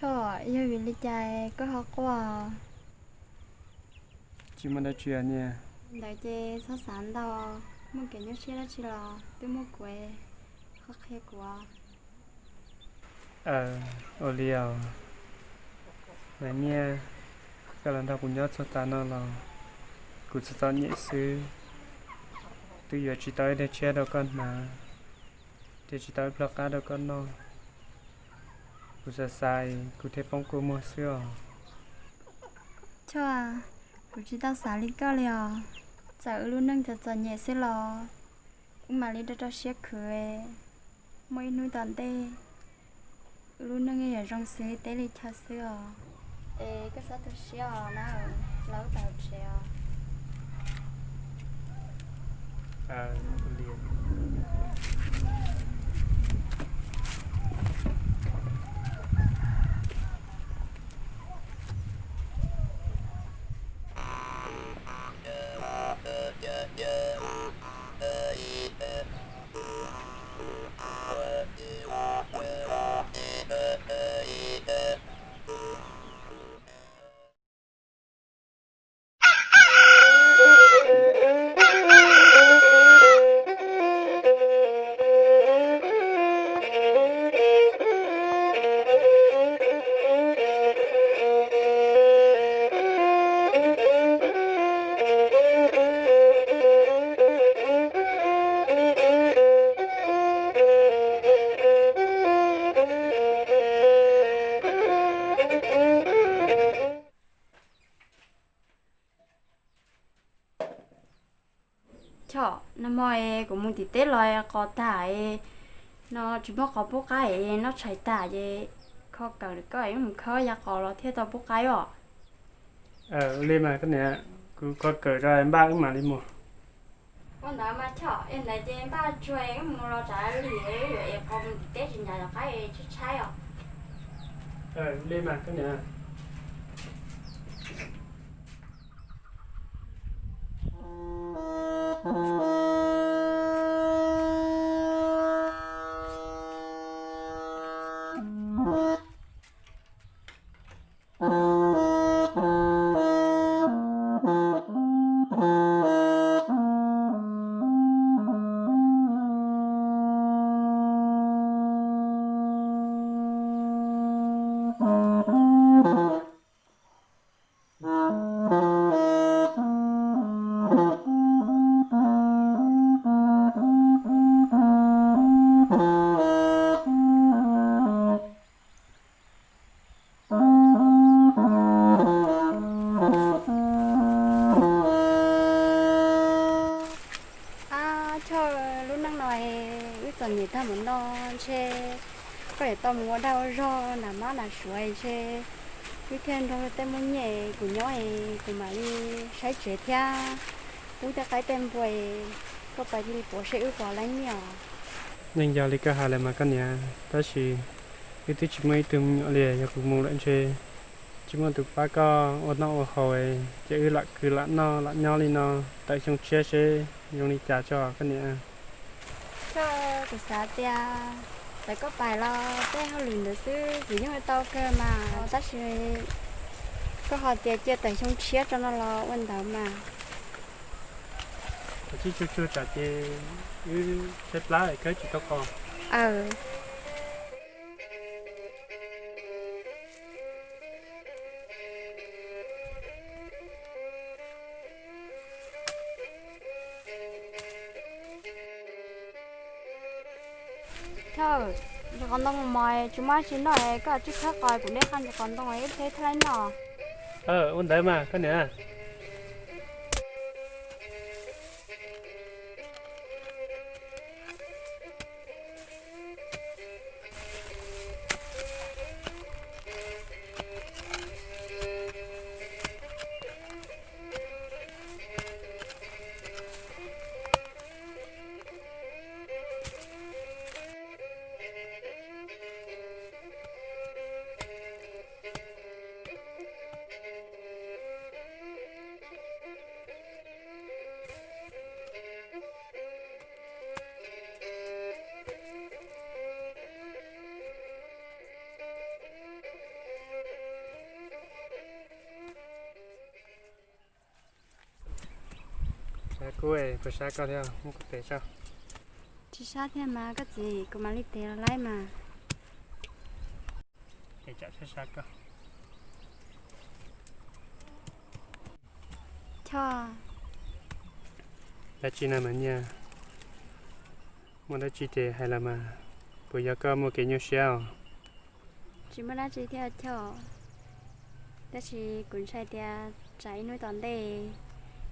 Choj, yog vim li cas koj ho quaj? Tsis muaj dab tsi niam. Ntawd ces txhob xav ntau, muaj kev nyuaj siab dab tsi los twb muaj kuv, ho qhia kuv. Aw, ua li os. Maiv Nyiaj, koj los nrog kuv nyob txog tav no los kuv txom txom nyem xwb, twb yuav tsis tau ib daig tshiab rau koj hnav, thiab tsis tau ib pluag qab rau koj noj. Kuv xav xav kuv thiaj poob kua muag xwb os. Choj, kuv tsis tau xav li koj li os. Txawm wb lub neej txom txom nyem xwb los wb mam li rau rau siab khwv, muaj ib hnub tom ntej wb lub neej yuav zoo xwb teb li chaw xwb os. Es koj txhob tu siab os na, los wb tawm tsev os. Choj, nag hmo es kuv mus tim teb los qos tag, no tsis muaj qos pub qaib, noj tshais tag ces kho kawm koj, wb mus khawb ya qos los thiaj tau pub qaib os. Li mas koj niam, kuv kho kawm tso npaj wb mam li mus. Ua ntawd mas Choj, yog ntawd ces npaj tsuag wb mus los tsam lim wb yuav ev qos mus tim teb tsis ncav cov qaib tshaib tshaib os. Li mas koj niam. Ab, Choj, lub neej no wb txom nyem tag mus no, ntshe koj yuav tau mus ua dag ua zog nram mab nram suav, ntshe wb thiaj nrog tej muaj nyiaj, kuv nyob es kuv mam li saib tsev thiab pub tej qaib tej npua, koj pab cia li pov seb wb puas tau nyiaj os. Yeej yog li koj hais lawm mas koj niam, tab sis wb twb tsis muaj ib tug me nyuam li, yog kuv mus lawm ntshe tsis muaj tus pab koj ua noj ua haus, ces wb lam khwv lam noj lam nyob li no tawm xyoo tshiab seb zoo li cas tso koj niam. Choj, kuv xav tias txawm koj pais los tej hauj lwm ntawd xwb kuv yeej ua tau kawg mas, tab sis koj ho tias cia tawm xyoo tshiab tso no los ua ntawd mas. Tsis tsuag tsuag tsam ces wb tshaib plab khawb tsis tau qos. Thawj, ntsis qos ntoo mos tsis muaj tsi noj, koj tsij khawb qos kuv dej qab ntsis qos ntoo ib pliag thiaj li noj. Ua ntawd mas koj niam. Kub, puas sab koj thiab, muab kuv tes tso. Tsis sab thiab mas koj txiv, kuv mam li tes los laib mas. Tes tsam sab sab koj. Choj. Dab tsi na mas Nyiaj? Muaj dab tsi ces hais los mas, puas yog koj muaj kev nyuaj siab os? Tsis muaj dab tsi thiab Choj, tab sis kuv ntshai tias tsam ib hnub tom ntej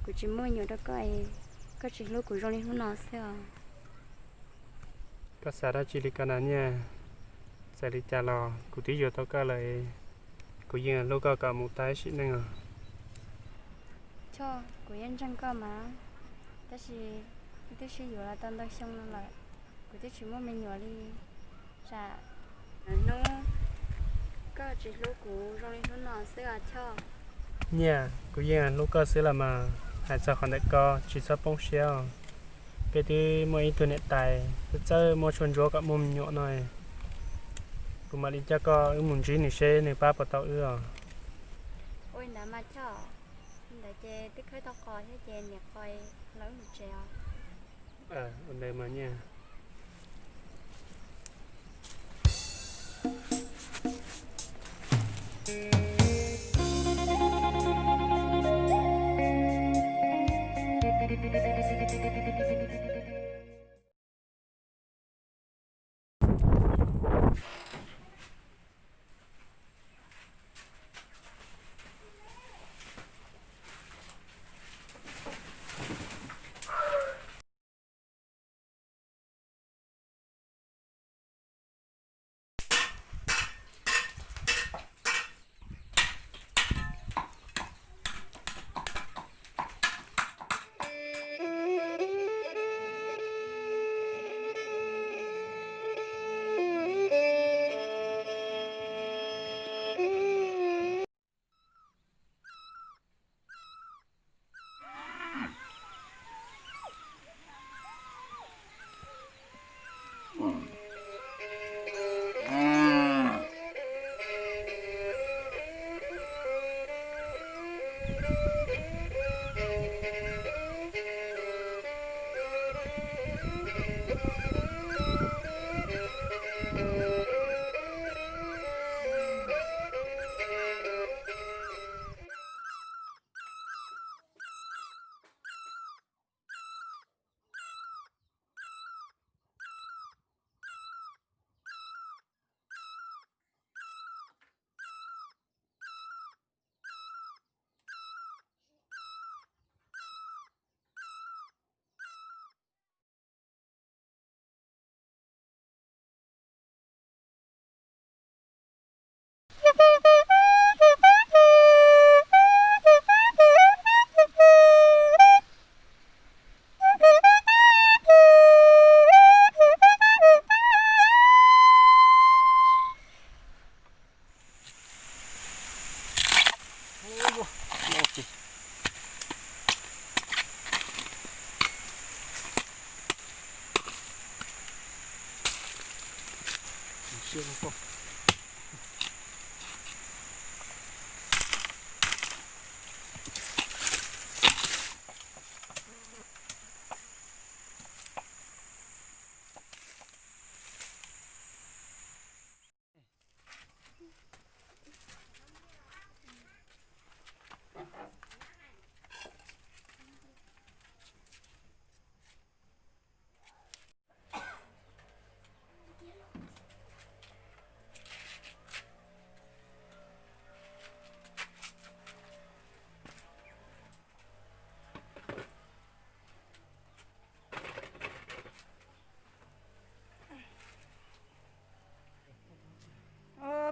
kuv tsis muaj me nyuam rau koj es koj tsis hlub kuv zoo li hnub no xwb os. Koj xav dab tsi li ko na Nyiaj? Txawm li cas los kuv twb yuav tau koj lawm, kuv yeej hlub koj kom mus tag ib sim neej os. Choj, kuv yeej ntseeg koj mas, tab sis wb twb sib yuav los tau ntau xyoo no lawm, kuv twb tsis muaj me nyuam li. Tsam hnub koj tsis hlub kuv zoo li hnub no xwb os Choj. Nyiaj, kuv yeej hlub koj xwb los mas, hais txog qhov ntawm koj tsis txhob poob siab os. Peb twb muaj ib tug niam tais txawj txawj muab tshuaj ntsuab kom muaj me nyuam no, kuv mam li coj koj wb mus ntsib nws seb nws pab puas tau wb os. Ua li ntawd mas Choj, li ntawd ces twb khawb tau qos thiab ces niam qos los wb mus tsev os. Ua ntawd mas Nyiaj.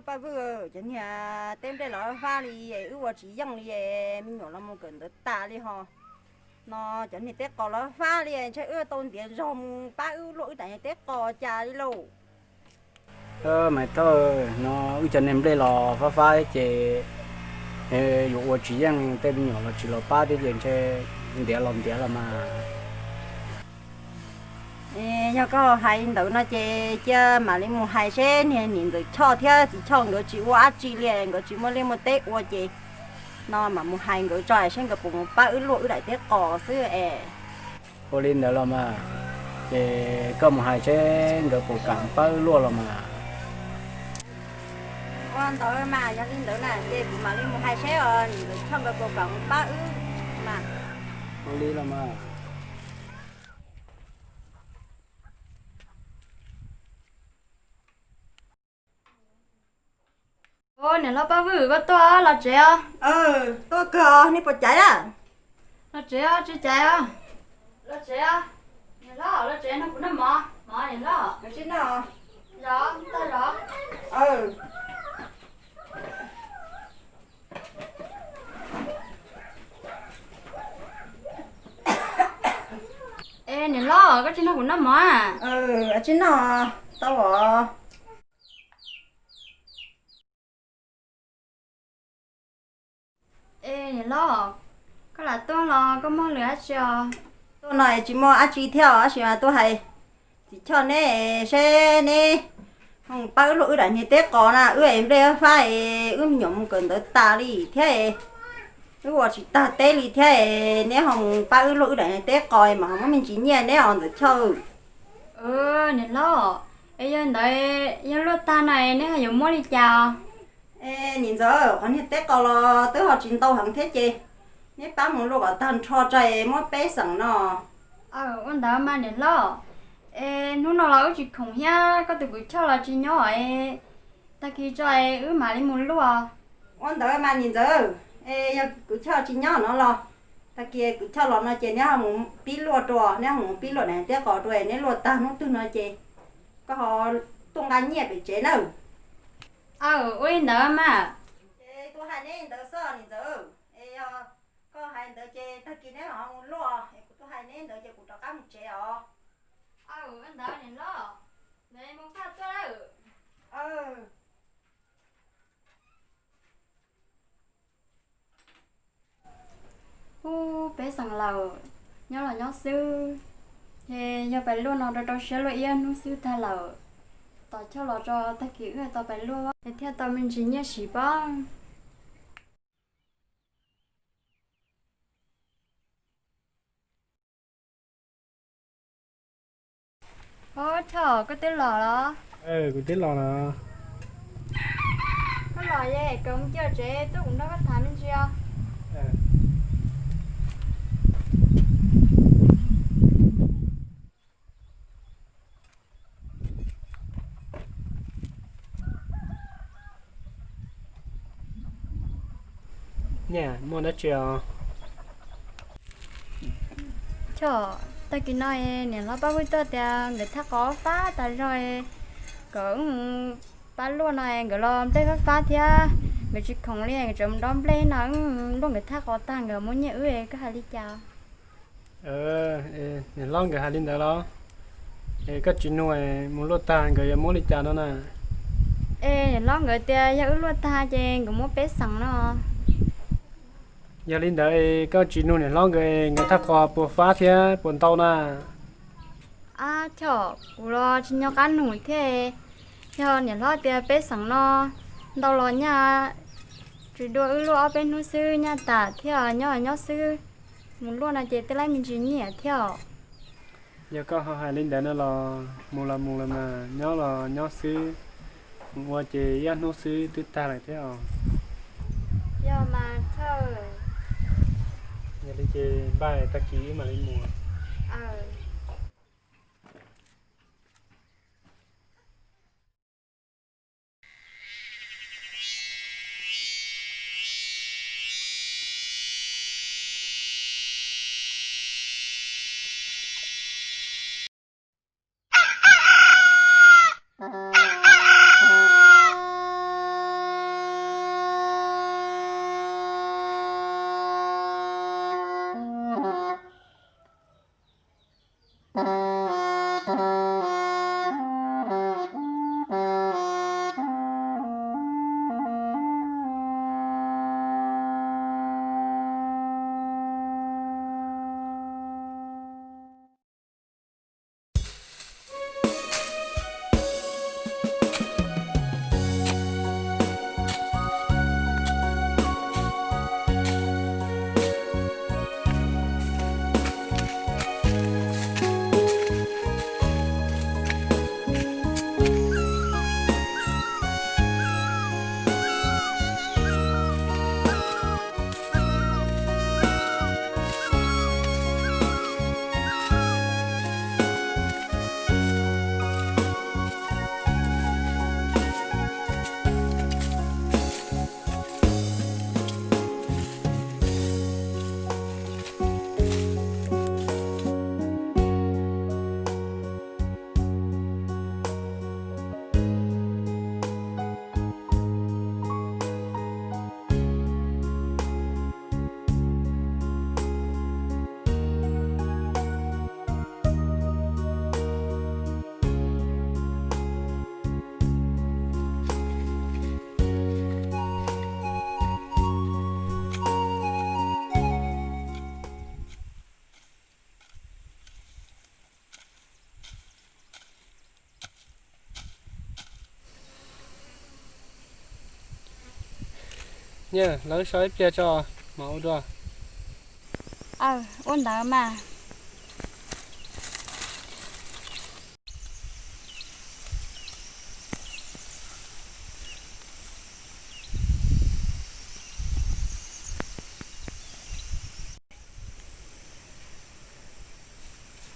Paj Vwj, cov niag teb nplej los fab li, wb ua tsis yeej li, me nyuam los mus kawm ntawv tas li ho. No cov niag teb qos los fab li, ntshe wb tau ntiav zog mus pab wb luaj wb daim teb qos cas li lauj. Maiv Thoj, no wb cov niag nplej los fab fab ces yuav ua tsis yeej, tej me nyuam los tsis los pab thiab ces ntshe ntiav los ntiav los mas. Yog koj hais ntawd no ces cia mam li mus hais seb niag niam ntxawm Choj thiab txiv Choj nkawd tsis ua dab tsi li, nkawd tsis muaj liaj muaj teb ua ces no mam mus hais nkawd tso seb nkawd puas mus pab wb luaj wb daim teb qos xwb es. Ua li ntawd los mas, ces koj mus hais seb nkawd puas kam pab wb luaj los mas. Ua ntawd mas yog li ntawd na ces kuv mam li mus hais seb os, nkawd choj nkawd puas kam mus pab wb mas. Ua li los mas. Ua niam hlob Paj Vwj, koj tuaj los tsev os. Tuaj kawg os, nej puas caiv a? Los tsev os, tsis caiv os. Los tsev os. Niam hlob, los tsev nrog kuv noj mov, mov niam hlob. Zov, tag zov. Es niam hlob, koj tsis nrog kuv noj mov a? Tsis noj, tau os. Es niam hlob, koj lam tuaj los koj muaj lwm dab tsi os? Tuaj no es tsis muaj dab tsi thiab os, tab sis mas tuaj hais txiv Choj neb seb neb ho pab wb luaj wb daim niag teb qos na, wb es nplej fab es wb me nyuam mus kawm ntawv tas li thiab es wb ua tsis tag teb li thiab es neb ho mus pab wb luaj wb daim niag teb qos es mam ho muab me ntsis nyiaj neb os ntxawm Choj. Niam hlob, es yog ntawd yog luaj tag no es neb ho yuav muab li cas os? Es niam ntxawm, qhov niag teb qos los twb ho tsis ntau heev thiab ces neb pab mus luaj kom tag nrho tso es muab peb xeem no. Aw, ua ntawd mas niam hlob, es hnub no los wb tsis khoom thiab koj tus kwv Choj los tsis nyob es tag kis tso es wb mam li mus luaj. Ua ntawd mas niam ntxawm, es yog kwv Choj tsis nyob no los tag kis kwv Choj los no ces neb ho mus pib luaj rau, neb ho mus pib luaj daim teb qos rau es neb luaj tag hnub twg no ces koj ho tuaj nqa nyiaj pem tsev nawb. Aw, ua li ntawd mas. Ces kuv hais neb ntawd xwb niam ntxawm, es yog koj hais ntawd ces tag kis neb ho mus luaj es kuv tuaj hais neb ntawd ces kuv rov qab mus tsev os. Aw, ua ntawd niam hlob, ntawd mus faj tuaj lawm. Ub, peb xeem lawm, nyob los nyob xwb, ces yog pais luaj no rau rau siab luaj ib hnub xwb tag lawm. Tos Choj los tso tag kis wb tau pais luaj es thiaj tau me ntsis nyiaj siv pob. Ob, Choj, koj twb los los? Kuv twb los los. Koj los es kom mus cia tsev tuaj kuv nrog koj tham me ntsis os. Niam, muaj dab tsi os? Choj, tag kis no niam hlob Paj Vwj tuaj tias nkawd thaj qos fab tas zog, kom wb mus pab luaj no nkawd los nplej fab fab thiab, nkawd tsis khoom li nkawd tseem mus dob nplej no, wb luaj nkawd thaj qos tag nkawd muab nyiaj wb, koj hais li cas? Niam hlob nkawd hais li ntawd los? Es koj tsis nug, mus luaj tag nkawd yuav muab li cas no na? Es niam hlob nkawd tias yog wb luaj tag ces nkawd muab peb xeem no. Yog li ntawd koj tsis nug niam hlob nkawd, nkawd thaj qos puas fab thiab puas ntau na? Ab, Choj, kuv los tsis nco qab nug thiab. Yog niam hlob tias peb xeem no ntau los nyaj, tsis dua wb luaj ob peb hnub xwb nyaj tas thiab, nyob los nyob xwb, mus luaj no ces twb laib me ntsis nyiaj thiab. Yog koj ho hais li ntawd no los mus los mus los mas, nyob los nyob xwb, mus ua ces ib ob hnub xwb twb tag lawm thiab os. Yog mas Choj. Yog li ces npaj tag kis wb mam li mus. Nyiaj, lawv so ib pliag tso mam ua dua. Aw, ua ntawd mas.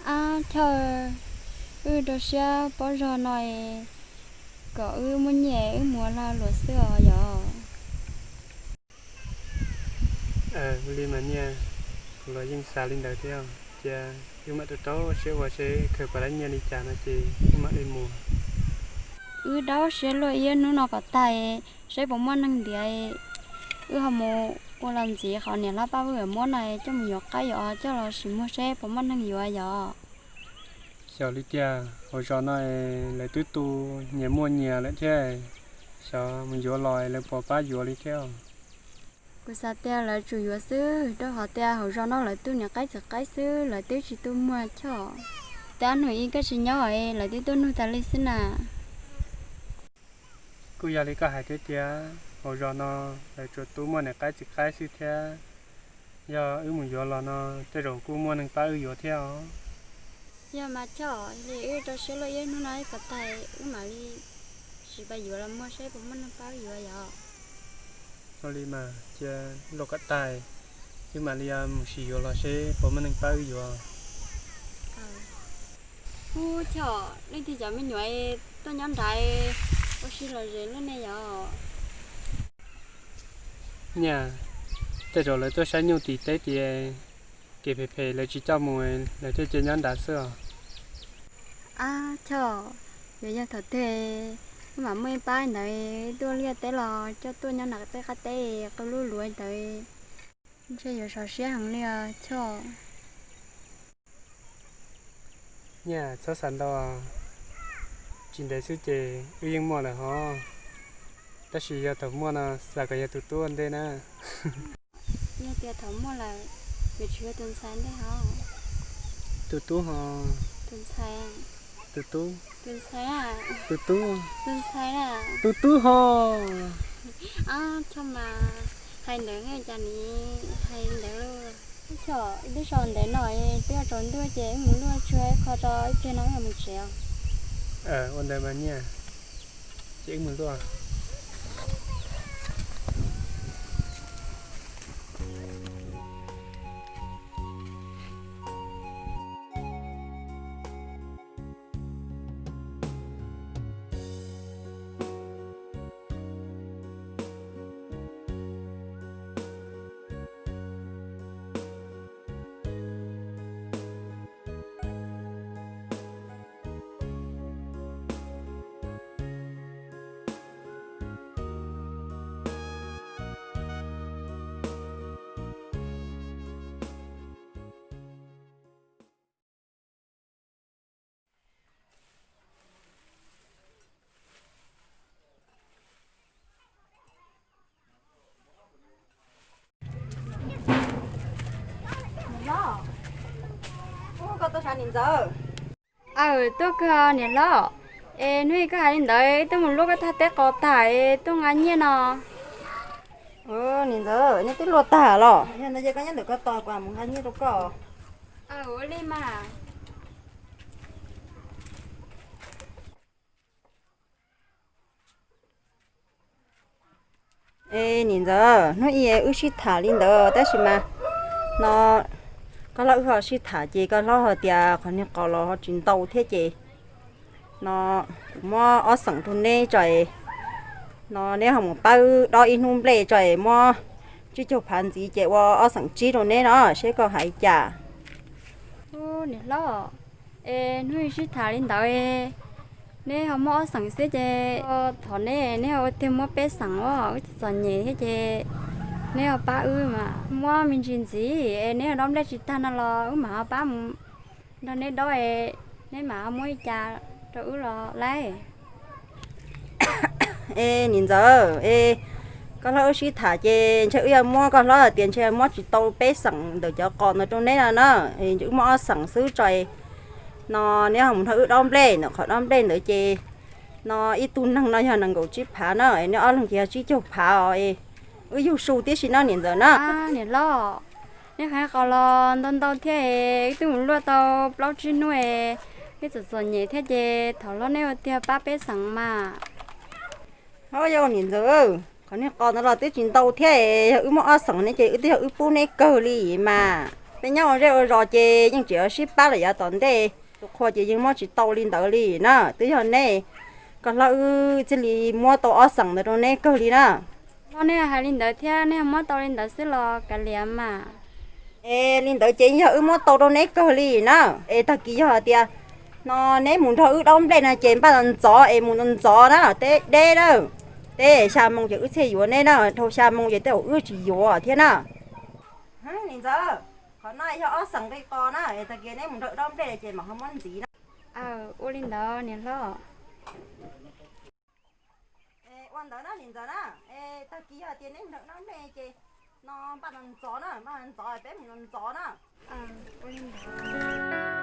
Ab Choj, wb rau siab paub zog no es kom wb muaj nyiaj wb mus ua lag luam xwb os yom. Li mas Nyiaj, kuv los yeej xav li ntawd thiab. Cia wb mam rau rau siab ua seb khaws puas tau nyiaj li cas no ces wb mam li mus. Wb rau siab luaj ib hnub no kom tag, seb puas muaj neeg ntiav, wb ho mus ua los ntxiv qhov niam hlob pab wb muab no coj mus yuav qaib yuav os, coj los sim muag seb puas muaj neeg yuav yom. Xyov li tiag, hauv zos no lawv twb tu nyias muaj nyias lawm thiab, xyov mus yuav los lawv puas pab yuav li thiab. Kuv xav tias lawv tsum yuav xwb, rau qhov tias hauv zos no lawv tu niam qaib txiv qaib xwb, lawv twb tsis tu muag Choj. Tab hnub ib koj tsis nyob, lawv twb tuaj nug tas li xwb na. Kuj yog li koj hais thiab tiag, hauv zos no lawv tsuas tu muaj niam qaib txiv qaib xwb thiab. Yog wb mus yuav los no tej zaum kuj muaj neeg pab wb yuav thiab os. Yog mas Choj, li wb rau siab luaj ib hnub no kom tag wb mam li sim pab yuav los muag seb puas muaj neeg pab wb yuav yom. Ua li mas cia luaj kom tag, wb mam li mus sim yuav los seb puas muaj neeg pab wb yuav. Ub Choj, leej twg cov me nyuam tuaj nyob nrad ua si lom zem luaj ne yom? Nyiaj, tej zaum lawv tuaj saib nyuj tim teb tias kev phem phem lawv tsis coj mus, lawv thiaj cia nyob nrad xwb os. Ab Choj, yuav yog thaum twg wb mam muaj ib pab ntawd tuaj liaj teb los coj tuaj nyob nram tej qab teb qw lub luav ntawd, ntshe yuav sov siab heev li os Choj. Nyiaj, txhob xav ntau, tsis ntev xwb ces wb yeej muaj lawm hov. Tab sis yog thaum muaj no xav kom yog tus tub ua ntej na. Yog tias thaum muaj lawm, yuav tsum yog tus ntxhais ntej hov. Tus tub hov. Tus ntxhais. Tus tub. Tus ntxhais. Tus tub. Tus ntxhais na. Tus tub hov. Ab Choj mas, hais ntawd cas nim hais ntawd lauj. Choj, wb twb so ntawd no, twb yuav tsaus ntuj ces wb mus luaj tshuaj ib qho tso ib pliag no wb mam mus tsev os. Ua ntawd mas Nyiaj, ces wb mus luaj. Aw, tuaj kawg niam hlob. Es hnub ib koj hais li ntawd, wb twb mus luaj koj thaj teb qos tag es tuaj nqa nyiaj no. Niam ntxawm, nyiaj twb luaj tag los? Yog ntawd ces koj nyob ntawm ko tos kuv mus nqa nyiaj rau koj. Ua li mas. Es niam ntxawm, hnub ib wb sib tham li ntawd tab sis mas no koj hlob wb ho sib tham ces koj hlob hais tias qhov niag qos los ho tsis ntau thiab ces no kuv muab ob xeem rau neb tso es no neb ho mus pab wb dob ib hnub nplej tso es muab tsib caug phav ntxiv ces ua ob xeem tsib rau neb no seb koj hais li cas. Ub niam hlob, es hnub ib sib tham li ntawd, neb ho muab ob xeem xwb ces thov neb, neb ho ua tiag muab peb xeem os, wb txom txom nyem thiab ces neb ho pab wb mas muab me ntsis ntxiv es neb ho dob nplej tsis tag no los wb mam ho pab mus nrog neb dob es neb mam ho muab li cas rau wb los laib. Es niam ntxawm, es koj hlob wb sib tham ces ntshe wb yuav muab, koj hlob hais tias ntshe muab tsis tau peb xeem ntawm cov qos ntawd rau neb no na, wb muab ob xeem xwb tso es no neb ho mus nrog wb dob nplej ntawm qhov dob nplej ntawd ces no ib tug neeg no yog nees nkaum tsib phav na, neb ob leeg ces yog tsib caug phav os es Wb yug su tib si no niam ntxawm na. Niam hlob, nej qhia qos los ntau ntau thiab es wb twb mus luaj tau plaub tsib hnub es wb txom txom nyem thiab ces thaum hlob nej ua tiag pab peb xeem mas. Ho yog niam ntxawm, qhov nej qos ntawd los twb tsis ntau thiab es yog wb muab ob xeem ne ces wb twb yog wb pub neb kawg li mas. Peb nyob ua zej ua zos ces yeej tseem yuav sib pab lawm yav tom ntej, tus qhua ces yeej muab tsis tau li ntawd li na. Twb yog neb kom hlob wb thiaj li muab tau ob xeem ntawd rau neb kawg li na. Hlob nej hais li ntawd thiab nej muab tau li ntawd xwb los kav liam mas. Es li ntawd ces yog wb muab tau rau neb kawg li na. Es tag kis yog hais tias no neb mus nrog wb dob nplej no ces npaj ntxov es mus ntxov na, teb deb na. Teb xya moo ces wb thiaj yuav neb na, dhau xya moo ces tej zaum wb tsis yuav thiab na. Niam ntxawm, qhov no yog ob xeem nqi qos na, es tag kis neb mus nrog wb dob nplej ces mam ho muab ntxiv na. Ua li ntawd niam hlob. Ua ntawd na niam ntxawm na, es tag kis yog tias neb mus nrog wb dob nplej ces no npaj ntxov na, npaj ntxov peb mus ntxov na. Ua li ntawd.